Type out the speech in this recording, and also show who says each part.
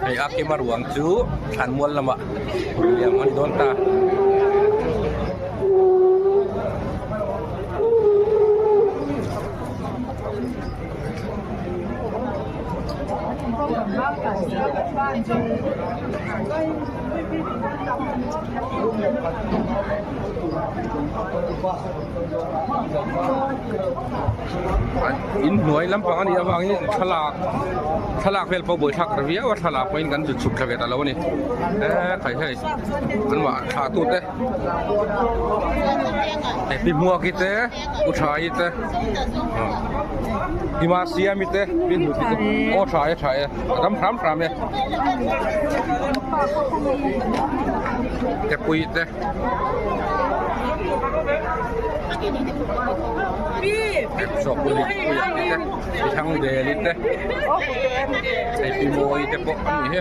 Speaker 1: Hei a kima ruang chu thlanmual lamah liam a ni dawn ta. In hnuai lampang a nih avangin thlalak thlalak vel pawh buaithlak ta viau a thlalak pawhin kan zut chhuk thla ve ta lo a ni eee khai hei an mah thlah tute hei pi hmuaki te u tha-i te pi masiami te pi hnuti te aw tha e tha e a dam hram hram e tepui te. Thangdeli te hei pi mawi te pawh a ni hi.